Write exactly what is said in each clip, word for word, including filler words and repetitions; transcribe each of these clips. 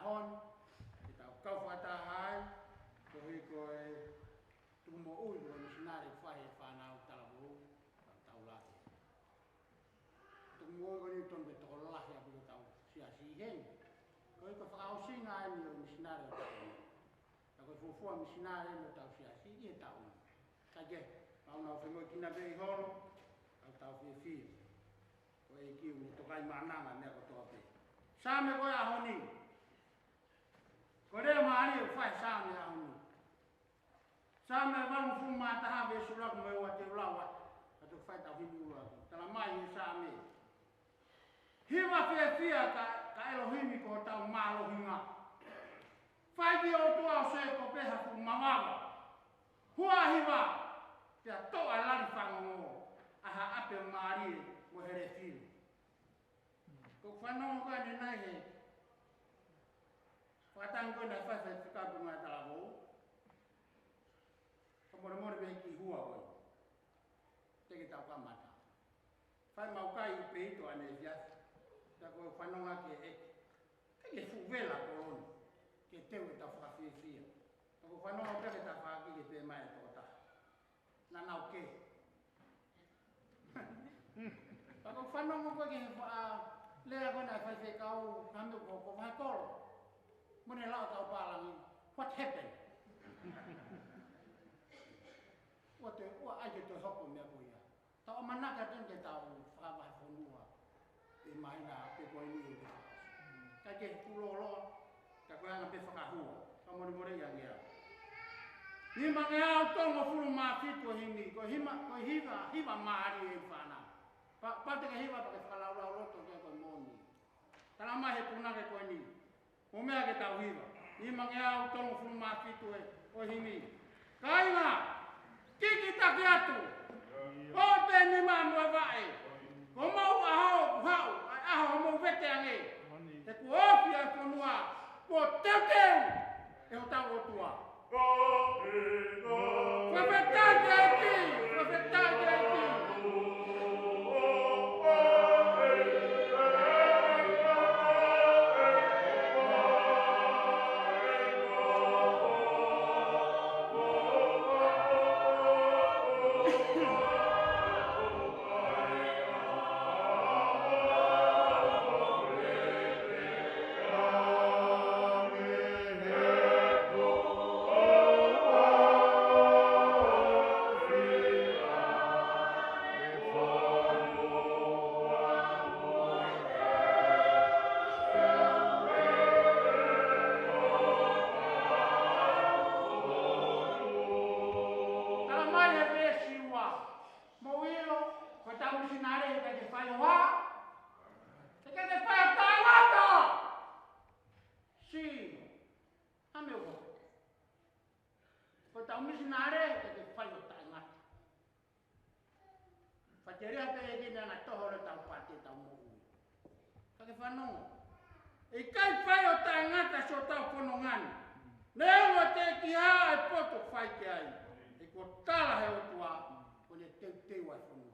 ʻaho ni, ke tau kau fakataha ai, koeʻuhi ko e tuku moʻui ko e misinale ʻoku fai ʻe he fānau talavou, tau lahi. Tuku moʻui ko eni tonu pē tokolahi ʻaupito ʻetau siasi heni. Koeʻuhi ko e fakaʻosinga eni ʻo e misinale ʻo e taʻu ni. Ka ko e fuofua misinale eni ʻo ʻetau siasi ʻi he taʻu ni. Kae kehe, mau nau femoʻuekina pē ʻi holo, ʻoku tau fiefia. Ko e ʻEiki ʻoku ne tokaimaʻananga meʻa kotoa pē. Saame ko e ʻaho ni. Ko e lea mālie ʻoku fai he Saame ʻaho ni. Saame valungofulu mā taha veesi ʻuluaki mo e ua te u lau atu. Ka toki fai ʻetau himi ʻuluaki. Tala mai ʻe he Saame. Hiva fiefia ka, ka ʻElohimi ko hotau mālohinga. Fai ki he ʻOtua ʻo Sēkope ha fuʻu mavava. Hua hiva, pea toʻa lali fangongo, ʻa ha ʻapi mālie mo e hele fili. Ko e fanongo ko eni ʻanenai he fakatangi ko eni ʻa e faifekau Potungāue Talavou. Fakamolemole pē ki he hua ko ē. Teʻeki ke tau kamata. Fai mau kai ʻi peito ʻaneefiafi. Ka ko e fanongo ki he ʻEiki. Teʻeki ke fuʻu vela ko eni. Ke teu ʻetau fakafiefia. Ka ko e fanongo pē ke tau fakakī ke pē mai e tokotaha. Naʻa nau kehe. Ka ko e fanongo ko ē ki he faʻa lea ko ē ʻa e faifekau, ka me ko, ko e vahe kolo. Mo ʻene lau ʻa e kau pālangi. What happened? ʻOua te, ʻoua ʻai ke toe hoko e meʻa ko ia. Tau ʻamanaki atu ke tau fakavahefonua. ʻI he māhina pē ko eni ʻe fakaʻosi. Kae kehe, kuo lōloa, ka ko e anga pē fakahua. Fakamolemole ange au. Nimangeau tolungofulu mā fitu e himi, ko e hima, ko e hiva, hiva mālie ʻa e fānau. Pea, pea te ke hiva pea ke fakalaulauloto ki ai ko e moʻoni. Tala mai ʻe he punake ko eni. Ko e meʻa ke tau hiva. Nimangeau tolungofulu mā fitu e, ʻo e himi. Kāinga, kikitaki atu. Ko e pē nima mo e vaʻe. Ko homou ʻaho kuo haʻu, ʻa e ʻaho homou vete ange. He kuo ofi ʻa e fonua, kuo teuteu ʻe hotau ʻOtua. Fakafetaʻi ki he ʻEiki, fakafetaʻi ki he ʻEiki. Tala mai he veesi ua. Mou ʻilo, ko ʻetau misinale ʻikai ke fai ʻo hā? ʻIkai ke fai ʻo taʻengata. Sio. Hā meʻa ʻoku hoko? Ko ʻetau misinale ʻikai ke fai ʻo taʻengata. Faʻiteliha pē ʻEiki naʻa na toho ʻo tau pate tau moʻui. Ka ke fanongo. ʻIkai fai ʻo taʻengata siʻotau fononga ni. Neongo teʻeki hā e poto ʻoku fai ki ai. He kuo tala he ʻOtua, kuo ne teuteu ʻa e fonua.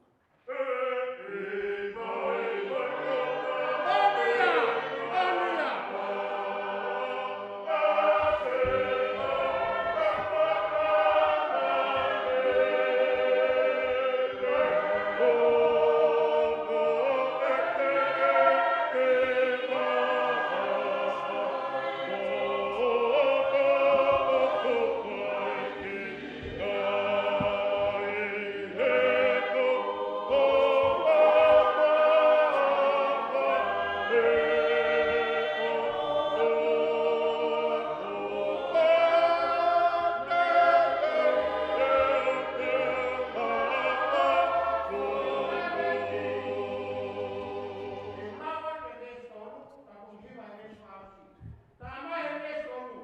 Tala mai he veesi tolu.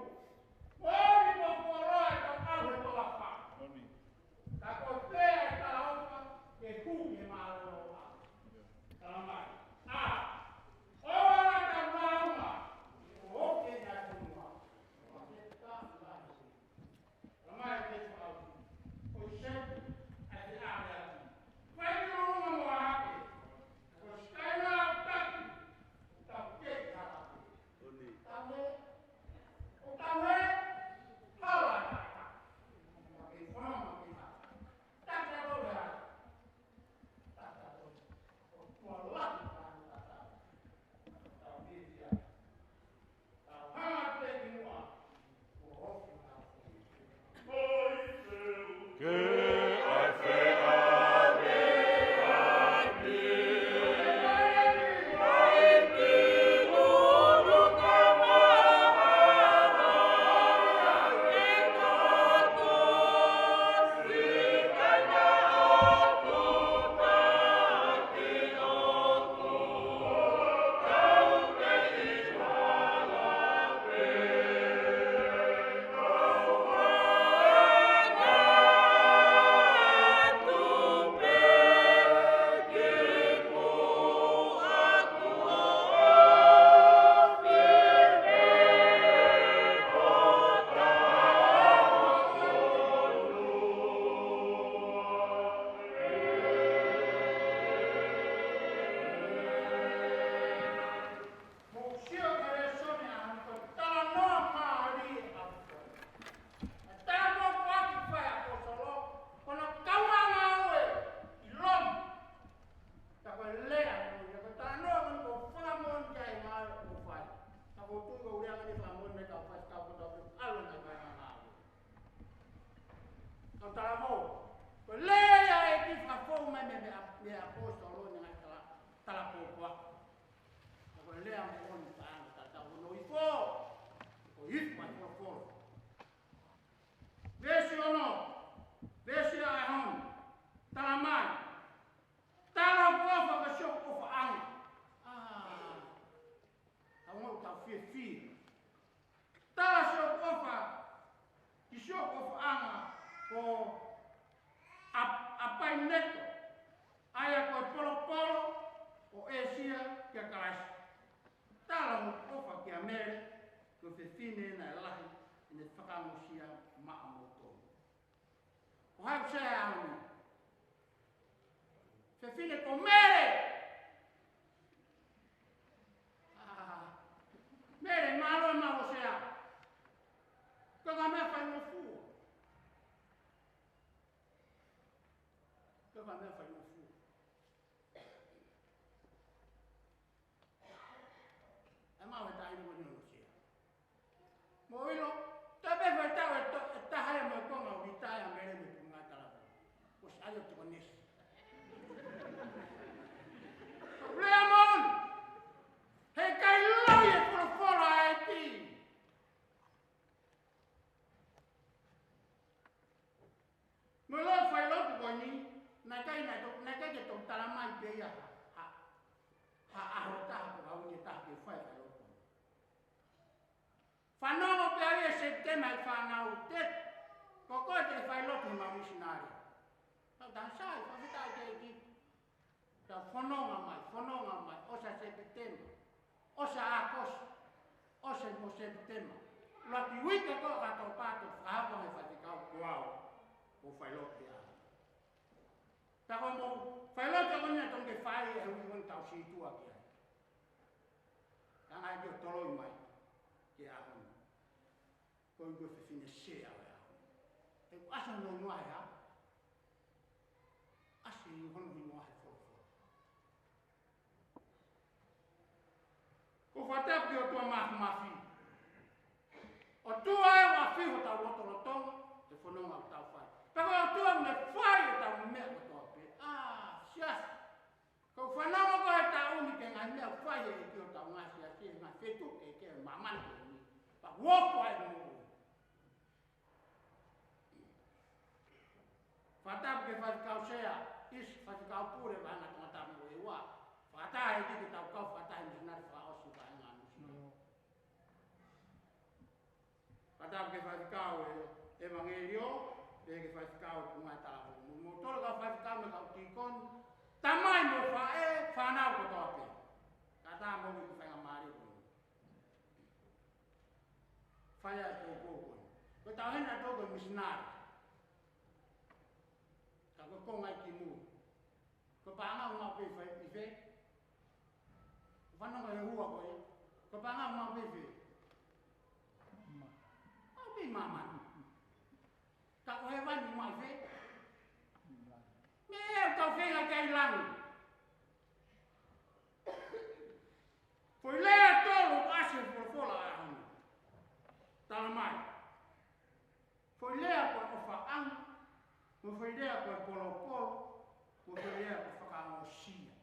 Moʻoni kuo fuoloa ʻetau ʻalu he toafa. Moʻoni. Ka ko e pea ʻe talaʻofa ke hū ki he mālōlō. Tala mai. ʻA. ʻOua Kia Kalaisi. Tala hoku ʻofa kia Mele, ko e fefine naʻe lahi ʻene fakaongosia maʻamoutolu. Ko hai ʻoku sea he ʻaho ni? Fefine ko Mele. Ah, Mele, mālō e maʻu ʻo sea. Ko e meʻa faingofua. Ko e meʻa faingofua. ʻE maʻu he taʻahine ko eni hono sea. Mou ʻilo, toe pē foʻi taʻu ʻe to-, ʻe taha ia mo e konga ʻo litaea Mele mei he Potungāue Talavou. Kuo ʻosi ʻai ʻo toko nesi. Lea moʻoni. Heʻikai loi e folofola ʻa e ʻEiki. Mo e lau failotu ko eni, naʻe ʻikai, naʻe to-, naʻe ʻikai ke toki tala mai pē ia ha, ha, ha ʻaho ʻe taha pe ha uike ʻe taha ke fai e failotu. Fanongo pē ia ʻi Sepitema ʻi he fānau te, ko koe te ke failotu he mau misinale. Tau taha sai, fakafetaʻi ki he ʻEiki. Tau fononga mai, fononga mai, ʻosi ʻa Sepitema, ʻosi ʻa ʻAokosi, ʻosi mo Sepitema. ʻUluaki uike ko ē ʻo ʻOkatopa, fakahoko he faifekau ko au, ʻo failotu ia. Pea ko hoʻomou failotu ko eni naʻe tonu ke fai he uike ko eni, tau sītuʻa ki ai. Ka ngali ke toloi mai ki he ʻaho ni. Ko e uike fefine sea ʻo e ʻaho ni. He ʻoku ʻasi hono hingoa he hā? ʻAsi hono hingoa he folofola. Ko e fakatapu ki he ʻOtua Māfimafi. ʻOtua ē, ʻoku ʻafio ʻi hotau lotolotonga, he fononga ʻoku tau fai. Pea ko e ʻOtua ʻoku ne fai ʻetau meʻa kotoa pē. ʻA, siasi. Ko e fanongo ko ē he taʻu ni ki he ngaahi meʻa ʻoku fai ʻe he ʻEiki ʻi hotau ngaahi siasi, he ngaahi feituʻu kehekehe ʻo e māmani ko eni. Pea ʻoku ʻofa ai mo Fakatapu ki he faifekau sea, ʻi he faifekau pule, vaʻinga Tongatapu mo e ua. Fakataha ʻEiki ke tau kau fakataha he misinale fakaʻosi ʻo e vaʻinga nusi. Fakatapu ki he faifekau ʻo e ʻevangeliō, pea ki he faifekau ʻo e Potungāue Talavou. Mo, mo e kau faifekau mo e kau tīkoni, tamai mo e faʻē, fānau kotoa pē. Kātaki mo e kiʻi faingamālie ko eni. Fai ʻa e poupou ko eni. Ko e tauhi ʻa e toko misinale. Ka ko e konga ʻi ki mui. Ko e paʻanga ʻoku maʻu pē ʻi fē, ʻi fē? Fanongo he ua ko ē. Ko e paʻanga ʻoku maʻu pē ʻi fē? Maʻu pē ʻi māmani. Ka ko hēvani ʻoku maʻu ʻi fē? Meʻa ʻoku tau feinga ki ai, langi. Foʻi lea ʻe tolu ʻoku ʻasi he folofola ʻo e ʻaho ni. Tala mai. Foʻi lea ko e ʻofaʻanga, mo e foʻi lea ko e polopolo, mo e foʻi lea ko e fakaongosia.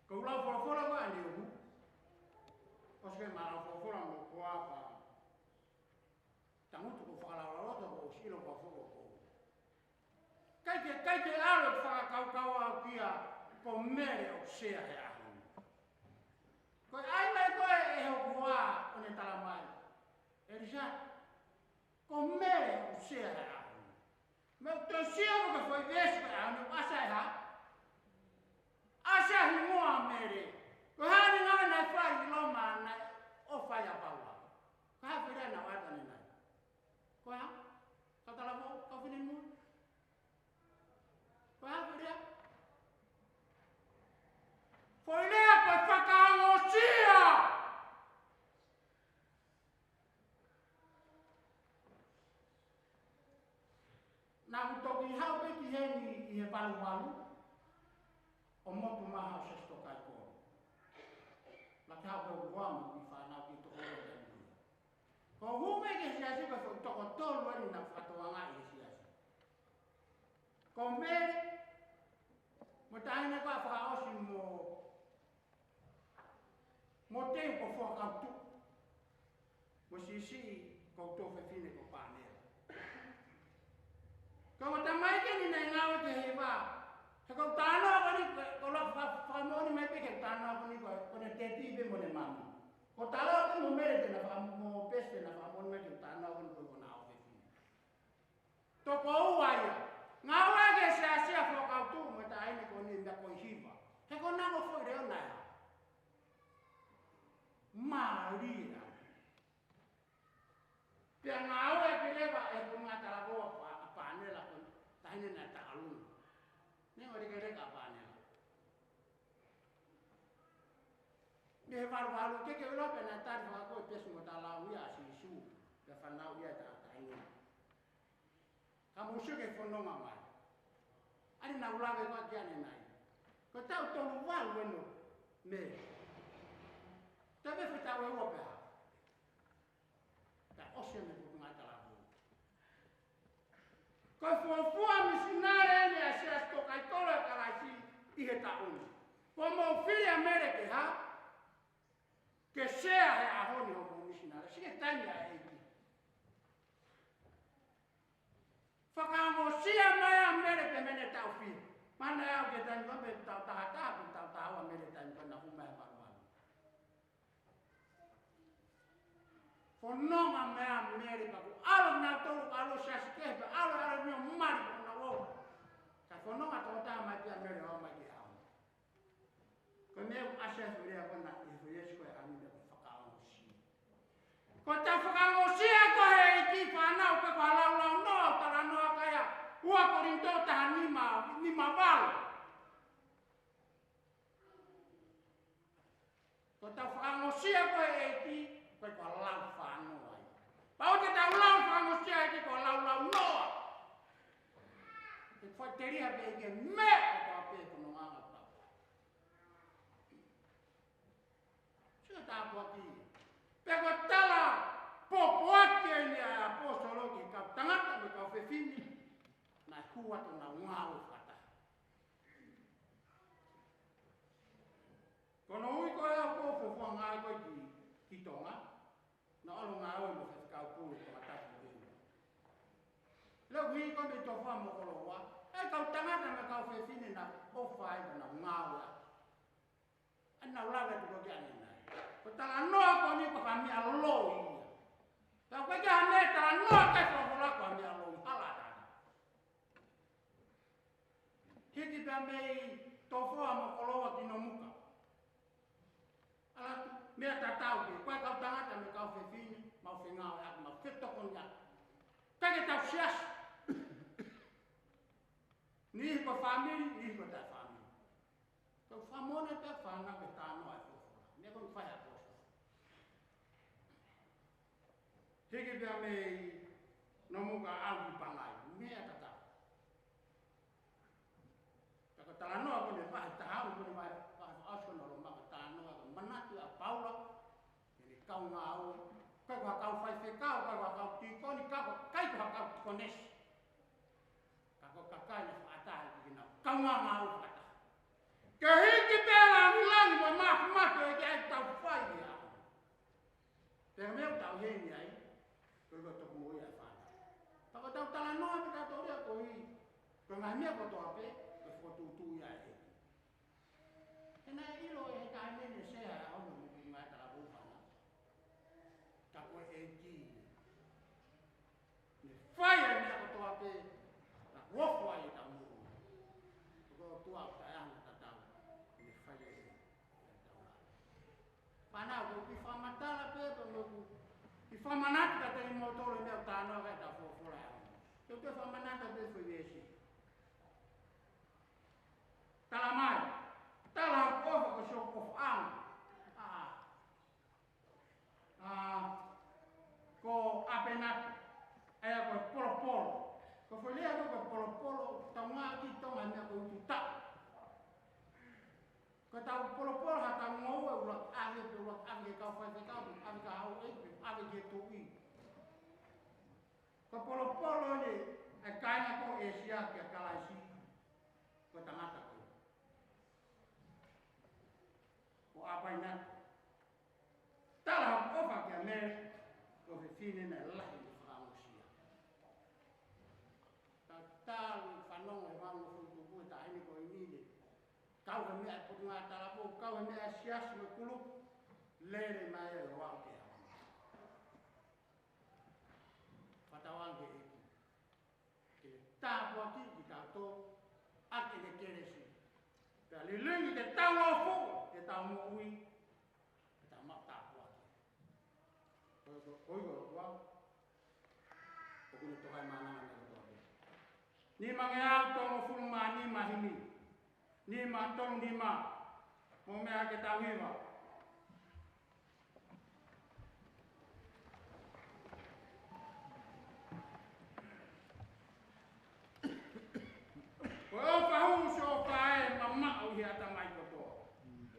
Ko e lau folofola ko eni ʻoku, ʻosi ke ma lau folofola mo koa pea tangutu ko e fakalaulauloto, kuo ʻosi ʻilo ko e folofola. ʻIkai ke, ʻikai ke ʻalu e fakakaukau au kia ko Mele ʻoku sea he ʻaho ni. Ko e ʻai mai ko ē ʻe hoku hoa ʻo ne tala mai, ʻElisa, ko Mele ʻoku sea he ʻaho ni. Meʻa ʻoku tau sio ko e foʻi veesi ko e ʻaho ni, ʻoku ʻasi ai e hā? ʻAsi ai e hingoa Mele. Ko e hā e ngāue naʻe fai ʻi Loma naʻe ʻofa ai ʻa Paula? Ko e hā e foʻi lea naʻe ʻoatu ʻanenai? Ko e hā? Kau talavou, kau finemui. Ko e hā e foʻi lea? Foʻi lea ko e fakaongosia. Naʻa ku toki haʻu pē ki heni ʻi he valu valu ʻo motu maha ʻo Sesitokaikolo. Naʻa ku haʻu pē ʻo ua mo e kiʻi fānau ki toko ua ʻi he taimi ko ia. Ko u hū mai ki he siasi ko e foʻi toko tolu eni naʻa ku fakatokangaʻi he siasi. Ko Mele, mo e taʻahine ko ē fakaʻosi mo, mo Teu ko Fuakautuʻu, mo siʻisiʻi ko e tuofefine ko Panela. Ko e tamaiki eni naʻe ngāue ki he hiva. He ko e talanoa ko eni, ko e lau fa-, fakamoʻoni mai pē ki he talanoa ko eni ko, ko ʻene teti pē mo ʻene mami. Ko e talanoa ko eni mo Mele te na faka-, mo Pesi te na fakamoʻoni mai ki he talanoa ko eni ko ʻena ʻofefine. Toko ua ia. Ngāue ki he siasi mālie ʻaupito. Pea ngāueʻaki leva ʻe he potungāue talavou ʻa Pānela ko e taʻahine naʻe taʻalu. Neongo ʻene lekeleka ʻa Pānela. Mei he valuvalu ke ke ʻilo pē naʻe tali fakakoloa pea sio mo e taʻelau ia ʻa Sīsū. Pea fanauʻi ʻa e taʻahine. Ka mou sio ki he fononga mai. ʻA eni naʻa ku lave ko ē ki ai ʻanenai. Ko e taʻu tolu valu ʻeni ʻo Mele. Taʻu ʻe fiha, taʻu ʻe ua pē hā. Pea ʻosi mei he potungāue talavou. Ko e fuofua misinale ʻeni ʻa e Siasi Tokaitāulo ʻo Kalaisi ʻi he taʻu ni. Ko hoʻomou fili ʻa Mele ke hā? Ke sea he ʻaho ni hoʻomou misinale. Sio ki he taimi ʻa e ʻEiki. Fakaongosia mai ʻa Mele pea mei he taʻu fiha. Mahalo naʻe aʻu ki he taimi ko ē pē taʻu taha taha, pē taʻu taha ua ʻa Mele taimi ko ē naʻe hū mai he valuvalu. Fononga mai ʻa Mele pea kuo ʻalu nautolu ʻalu siasi kehe pea ʻalu ʻalu ni ʻo mali ko na o. Ka fononga tokotaha mai pē ʻa Mele ʻo aʻu mai ki he ʻaho ni. Ko e meʻa ʻoku ʻasi ʻa e foʻi lea ko ena ʻi he foʻi veesi ko ē ʻanenai ko e fakaongosia. Ko ʻetau fakaongosia ko ē ʻe he ʻEiki fānau pea ko e laulaunoa ʻoku talanoa ki ai ʻa ua Kolinitō taha nima, nima valu. Ko ʻetau fakaongosia ko ē ʻe he ʻEiki, ko e ko e lau fānau ai. Pau ke tau lau fakaongosia ʻEiki ko e laulaunoa. Ke faʻiteliha pē ke meʻa ko ē pē ko e ngaahi ʻaho. Sio ki he tāpuaki. Pea ko e tala pōpoaki ʻeni ʻa e ʻaposetolo ki he kau tangata mo e kau fefine naʻe hū atu ʻo nau ngāue fakataha. Ko hono ui ko ē ʻa e fuofua ngāue ko ē ki, ki Tonga, naʻa nau ngāue mo e faifekau pule ko Tongatapu mo Hilo. Leo ui ko ē mei Tofoa mo Koloa, ʻa e kau tangata mo e kau fefine naʻe ʻofa ai ʻo nau ngāue ai. ʻA ia naʻa ku lave atu ko ē ki ai ʻanenai. Ko e talanoa ko eni ko ha meʻa loi ia. Ka ko e hā e meʻa talanoa ki ai e folofola, ko ha meʻa loi, hala ʻatā. Hiki pē mei Tofoa mo Koloa ki Nomuka. ʻAlu atu, meʻa tatau pē, ko e kau tangata mo e kau fefine, mau fengāueʻaki, mau fetokoniʻaki. Ka ke tau siasi. Niʻihi ko e fāmili, niʻihi ko e taʻefāmili. Ko e fakamoʻoni pē fānau ke talanoa e folofola. Meʻa ko eni fai ʻaposetolo. Hiki pē mei Nomuka ʻo aʻu ki Pangai. Meʻa tatau. Ka ko e talanoa ko eni vahe taha ua, ko eni vahe, vahe fakaʻosi ko eni ʻo Loma, ko e talanoa ko e manatu ʻa Paula ki heʻene kau ngāue. ʻIkai ko ha kau faifekau, ʻikai ko ha kau tīkoni, ka ko e ʻikai ko ha kau tikonesi. Ka ko e kakai naʻe fakaʻatā ʻe he ʻEiki ke nau kaungā ngāue fakataha. Ke hiki pē lāngilangi mo e māfimafi ʻo e ʻEiki ʻa ʻetau fai ia. Pea meʻa ʻoku tau ʻi heni ai, ko e ko e toki moʻui ʻa e fānau. Pea ko ʻetau talanoa pē tautolu ia ko ē, ko e ngaahi meʻa kotoa pē, ko e fokotuʻutuʻu ia ʻa e ʻEiki. He naʻe ʻilo ʻe he taʻahine naʻe sea he ʻaho ni hono potungāue talavou fānau. Ka ko e ʻEiki. Ne fai ʻa e meʻa kotoa pē, naʻa ku ofo ai ʻi heʻetau moʻui. Ko e ʻOtua ʻoku taʻeʻaonga tatau, ne fai ʻa e meʻa ʻi heʻetau moʻui. Fānau, ʻoku ou fakamatala pē, pea mo ʻeku fakamanatu kiate kimoutolu e meʻa ʻoku talanoa ki ai ʻetau folofola ʻi he ʻaho ni. Te u toe fakamanatu pē foʻi veesi. Tala mai, tala ʻoku ʻofa ko siʻoku ʻofaʻanga. ʻA, ʻa, ko ʻApinata, ʻa ia ko e polopolo. Ko e foʻi lea ko e polopolo, tau ngāueʻaki ʻi Tonga he meʻa ko e utu taʻu. Ko ʻetau polopolo, haʻatau ngoue, ʻuluaki ʻave, pea ʻuluaki ʻave ki he kau faifekau, pea ʻave ki he houʻeiki, pea ʻave ki he tuʻi. Ko e polopolo ʻeni ʻa e kāinga ko ē ʻo ʻĒsia kia Kalaisi, ko e tangata ko ē. Ko ʻApinata. Tala hoku ʻofa kia Mele, ko e fefine naʻe lahi ʻene fakaongosia. Tatau, fanongo he valu noa foʻi tupu ʻa e taʻahine ko eni ne kau he meʻa ʻa e potungāue talavou, kau he meʻa ʻa e siasi mo e kulupu, lele mai ʻo aʻu ki he ʻaho ni. Fakatauange ki he ʻEiki ke ne tāpuakiʻi kitautolu ʻaki ʻene kelesi. Pea lilingi ke tau ō fuʻu, ke tau moʻui, ke tau maʻu tāpuaki. Ko ia ʻOtua, ʻoku ne tokaimaʻananga meʻa kotoa pē. Nimangeau tolungofulu mā nima himi. Nima tolu nima. Mou meʻa ke tau hiva. Ko e ʻofa hulu siʻo ʻofa ē mamaʻo ʻi he ʻatamai kotoa.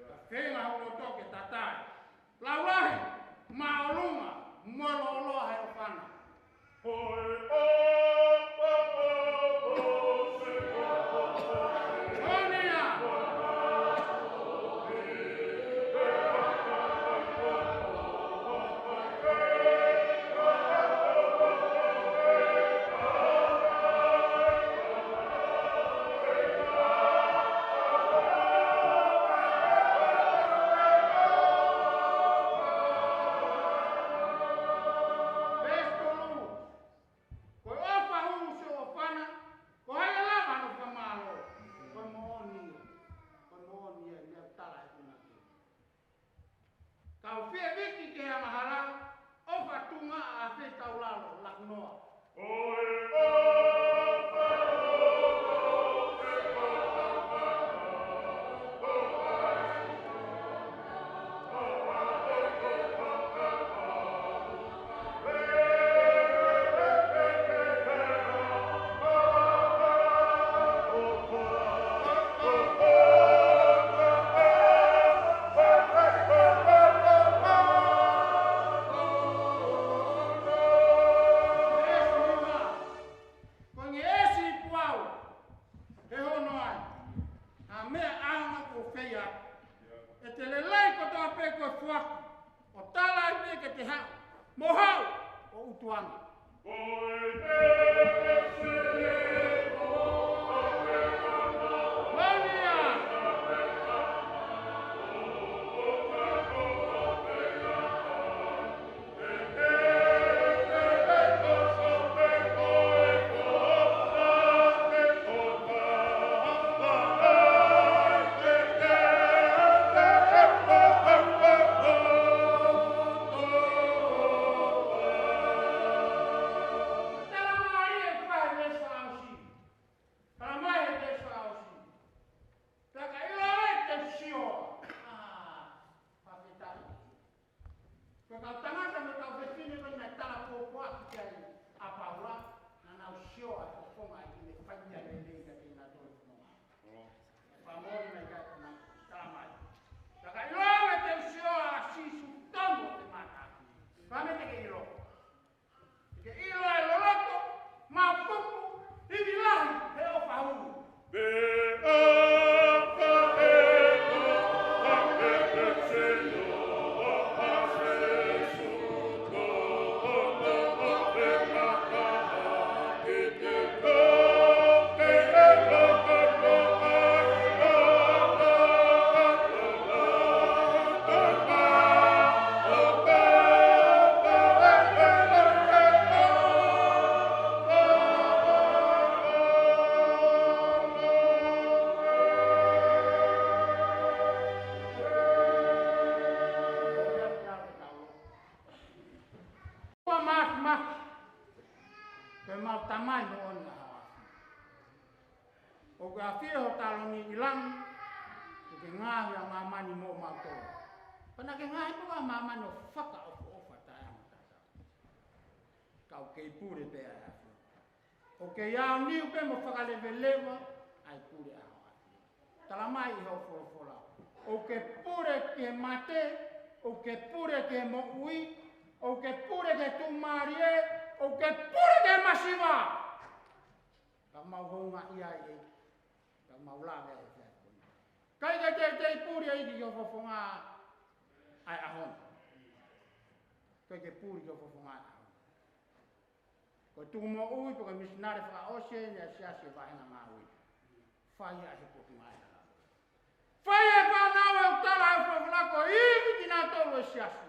Ka feinga hoku loto ke tatae. Laulahi, māʻolunga, mo e lōloa he ʻofa na. Ko e ʻofa, ʻofa, ʻofa, ʻofa. Moʻoni ia. Veesi tolu. Ko e ʻofa hulu siʻo ʻofa na, ko hai ʻe lava hono fakamālō? Ko e moʻoni ia. Ko e moʻoni ia, meʻa tala e kuna ke. Kau fie viki ke angahala, ʻofa tuʻunga ʻa fei taulalo, laku noa. Ko e ngeʻesi puau, he hono ai, ʻa e meʻa ʻaonga kuo fai atu. ʻE te lelei kotoa pē ko e foaki, ʻo tala ai pē ke te haʻu, mo haʻu, ʻo ʻutu ange. Moʻoni ia. Tala mai e fai lesa ʻausi. Tala mai e lesa ʻausi. Pea ka ʻilo ʻe te sio. ʻA, fakafetaʻi. Ko e kau tangata mo e kau fefine ko ē naʻe talapōpoaki ki ai ʻa Paula, naʻa nau sio ʻa e fofonga ʻi heʻene fai meʻa lelei kiate kinautolu ʻi fononga. Fakamoʻoni mai ka ko na tala mai. Ka ka ʻilo ʻe te sio ʻa Sīsū tonu ʻo te mata. Fakamoʻoni te ke ʻilo. Ke ʻilo e loloto, mapupu, ivi lahi, he ʻofa hulu. Ua maki maki, ko e mau Tamai moʻoni ʻa Haʻasi. ʻOku ke ʻafio ho taloni ʻi langi, ʻoku ke ngaohi ʻa māmani moʻomautolu. Pea naʻa ke ngaohi pē ʻa māmani ʻo fakaʻofoʻofa taʻeʻaonga tatau. Ka ʻoku kei pule pē ʻa e ʻAfio. ʻOku kei aoniu pē mo fakaleveleva ʻa e pule ʻa ho ʻAfio. Tala mai ʻi hoʻo folofola. ʻOku ke pule ki he mate, ʻoku ke pule ki he moʻui, ʻoku ke pule ki he tuʻumālie, ʻoku ke pule ki he masiva. Ka mau houngaʻia ai ē. Ka mau lave ai he ʻaho ni. ʻIkai ke teitei puli ʻa e ʻEiki ki ho fofonga ʻa e ʻaho ni. ʻIkai ke puli ki ho fofonga ʻa e ʻaho ni. Ko e tuʻu moʻui, pe ko e misinale fakaʻosi eni ʻa e siasi ʻi he vāhenga Maui. Fai ʻa e he potunga ʻa e ʻaho. Fai ʻe he fānau ʻoku tala ʻe he folofola ko e ivi kinautolu ʻo e siasi.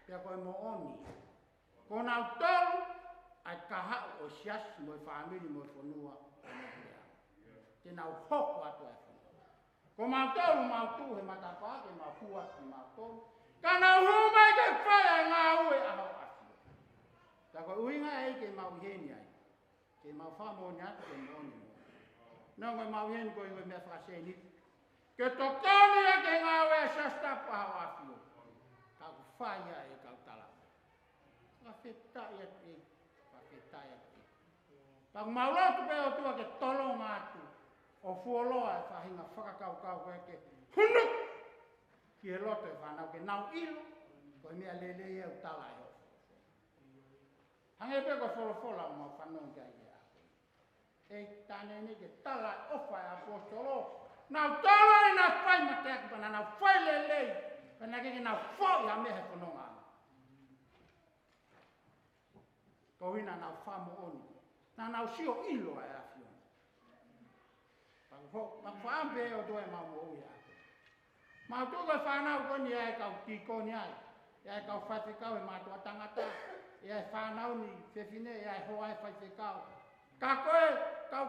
Pea ko e moʻoni. Ko nautolu ʻa e kahaʻu ʻo e siasi mo e fāmili mo e fonua ʻo e motuʻa. Te nau hoko atu ʻa e fonua. Ko mautolu mau tuʻu he matapā ke mau hū atu kimautolu. Ka nau hū mai ke fai ʻa e ngāue ʻa Hoʻo ʻAfio. Ka ko e ʻuhinga ē ke mau ʻi heni ai, ke mau fakamoʻoni atu ke moʻoni mo. Neongo ʻemau ʻi heni ko e, ko e meʻa fakasēniti ke tokoni ʻaki e ngāue ʻa e Siasi Tapu ʻa Hoʻo ʻAfio. Ka ʻoku fai ia ʻe he kau tala. Fakafetaʻi atu ē, fakafetaʻi atu ē. Pea ʻoku mau lotu pē ʻOtua ke tolonga atu ʻo fuoloa e faʻahinga fakakaukau ko ē ke hunu ki he loto e fānau ke nau ʻilo ko e meʻa lelei ʻoku tala ʻe Hoʻo. Hangē pē ko e folofola ʻoku mau fanongo ki ai ʻi he ʻaho ko eni. ʻE tane ni ke tala e ʻofa ʻa e ʻaposetolo. Nau tolo ʻi naʻa fai mateaki pea naʻa nau fai lelei. Pea naʻe ʻikai ke nau foʻi ha meʻa he fononga. Koeʻuhi naʻa nau fakamoʻoni. Naʻa nau sio ʻilo ʻa e ʻAfiona. Pea ko, pea ko e fakaʻamu pē ʻOtua ʻemau moʻui ʻa. Mau tuku e fānau ko eni ʻa e kau tīkoni ai, ʻa e kau faifekau he mātuʻa tangata, ʻa e fānau ni fefine, ʻa e hoa e faifekau. Ka ko e kau,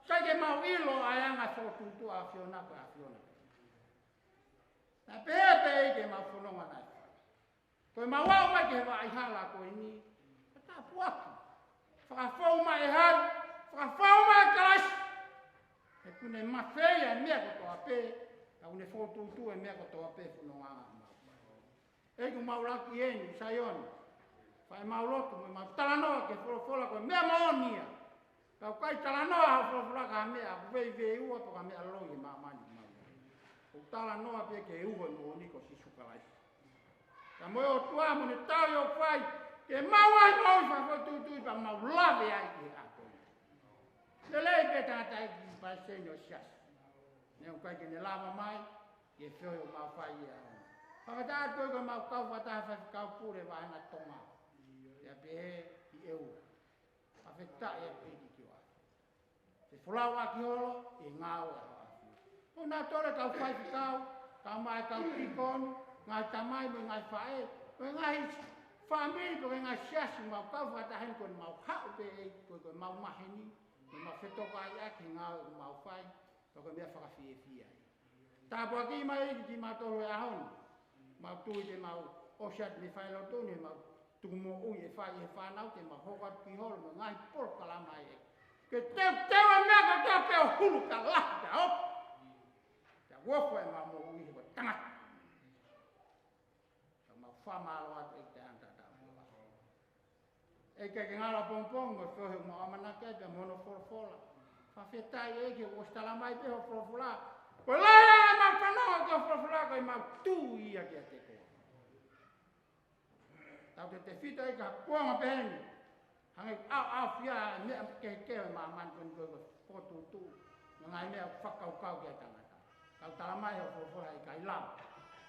ʻikai ke mau ʻilo ʻa e anga e fokotuʻutuʻu ʻa e ʻAfiona ko e ʻAfiona. Naʻe pehē pē ʻi heʻemau fononga naʻe fai. Ko ʻemau aʻu mai ki he vaʻa hala ko eni, ka tāpuaki. Fakafou mai e hali, fakafou mai e kalasi. He ʻoku ne mafeia e meʻa kotoa pē, ka ʻoku ne fokotuʻutuʻu e meʻa kotoa pē fononga ʻa mau. ʻEiki, ʻoku mau ʻalu ki heni, Saione. Fai ʻemau lotu, mo ʻemau talanoa ki he folofola ko e meʻa moʻoni ia. Ka ʻoku ʻikai talanoa ʻa e folofola ki ha meʻa ʻoku veiveiua pe ko ha meʻa loi he māmani ʻoku mau. ʻOku talanoa pē ki he uho moʻoni ko Sīsū Kalaisi. Ka mo e ʻOtua mo ʻene tauhi ʻoku fai ke mau ʻai mau fakafoʻituitui pea mau lave ai ki he ʻaho ko eni. Lelei pē tangataʻeiki palesiteni ʻo e siasi. Neongo ʻikai ke ne lava mai, ke feohi ʻo mau fai ia. Fakataha atu ko ʻemau kau fakataha faifekau pule Vaʻa ʻAna Tonga. Ia pehē ʻi ʻEua. Fakafetaʻi ʻEiki ki he ʻaho. Fefolauʻaki holo ʻi he ngāue ʻa Hoʻo ʻAfio. Ko nautolu e kau faifekau, kau mai kau tīkoni, ngaahi tamai mo e ngaahi faʻē, mo e ngaahi fāmili, mo e ngaahi siasi, mau kau fakataha heni ko ʻemau haʻu pē ʻEiki, ko ʻemau maheni, mo ʻemau fetokaiʻaki he ngāue ʻoku mau fai, ko e meʻa fakafiefia ia. Tāpuakiʻi mai ʻEiki kimautolu he ʻaho ni. Mau tui te mau ʻosi atu mei he failotu ni, mau tuku moʻui ʻe fai ʻe he fānau, te mau hoko atu ki holo mo e ngaahi polokalama ʻEiki. Ke teuteu e meʻa kotoa pē ʻo hulu pea lahi pea ope. Pea uofo ʻemau moʻui he ko e tangata. Ka mau fakamālō atu ʻEiki te anta tau. ʻEiki ke ngalo pongipongi mo e feohi ʻoku mau ʻamanaki ai pea mo hono folofola. Fakafetaʻi ʻEiki ʻoku ʻosi tala mai pē hoʻo folofola. Ko e lahi ʻa ʻemau fanongo ki hoʻo folofola ko ʻemau tui ia kiate koe. Tau te tefito ʻEiki ha kuonga pehē ni. Hangē ʻoku ʻaoʻaofia e meʻa kehekehe ʻo e māmani ko eni ko e fokotuʻutuʻu. Mo e ngaahi meʻa ʻoku fakakaukau ki ai e tangata. Kau tala mai hoʻo folofola ʻe ʻikai lava.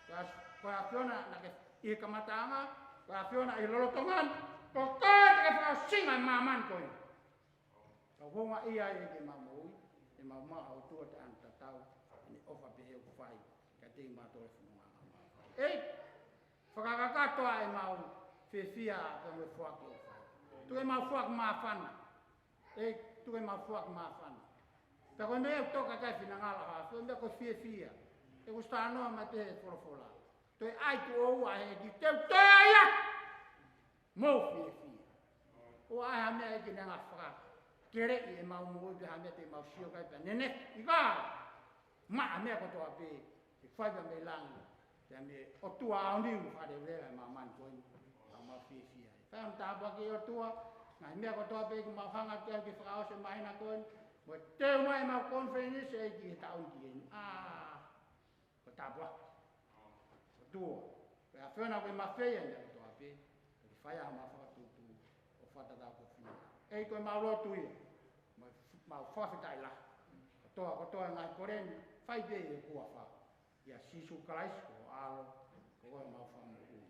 Ko e ʻAf-, ko e ʻAfiona naʻe ʻi he kamataʻanga, ko e ʻAfiona ʻi he lolotonga ni, ko koe te ke fakaʻosinga e māmani ko eni. Kau houngaʻia ai ʻEiki ʻemau moʻui, ʻemau maʻu ha ʻOtua te ʻana tatau, ʻene ʻofa pehē ʻoku fai, kiate kimautolu he fononga ʻoku mau fai. ʻEiki, fakakakato ʻemau fiefia pea mo e foaki ʻoku fai. Tuku ʻemau foaki māfana. ʻEiki, tuku ʻemau foaki māfana. Pea ko e meʻa ʻoku toka ki ai e finangalo ʻo e ʻAfiona, ko e fiefia. ʻEiki, ʻoku talanoa mai pē he folofola. Toe ʻai tuʻo ua ʻe he ʻEiki, te u toe ʻai atu. Mo e fiefia. ʻOku ʻi ai ha meʻa ʻEiki naʻa nau fakakeleʻi ʻemau moʻui pe ha meʻa te mau sio ki ai pea nenefu. ʻIkai. Maʻa e meʻa kotoa pē, ʻe fai pē mei langi, pea mei he ʻOtua ʻaoniu mo fakaleveleva e māmani ko eni, ka mau fiefia ai. Fai hono tāpuaki ʻe ʻOtua, ngaahi meʻa kotoa pē ʻoku mau hanga ki ai ke fakaʻosi e māhina ko eni, mo e teu mai ʻemau konifelenisi ʻEiki he taʻu ni ki heni. ʻA, ko e tāpuaki. ʻOtua, ko e ʻAfiona ko e mafeia e meʻa kotoa pē, ʻoku fai ai homau fakatuʻutuʻu, ʻo fakatatau ki ho finangalo. ʻEiki ko ʻemau lotu ia, mo ʻemau fakafetaʻi lahi. Kotoa, kotoa e ngaahi kole ni, fai pē ʻi he huafa. ʻIa Sīsū Kalaisi ko ho ʻAlo, ko homau Fakamoʻui.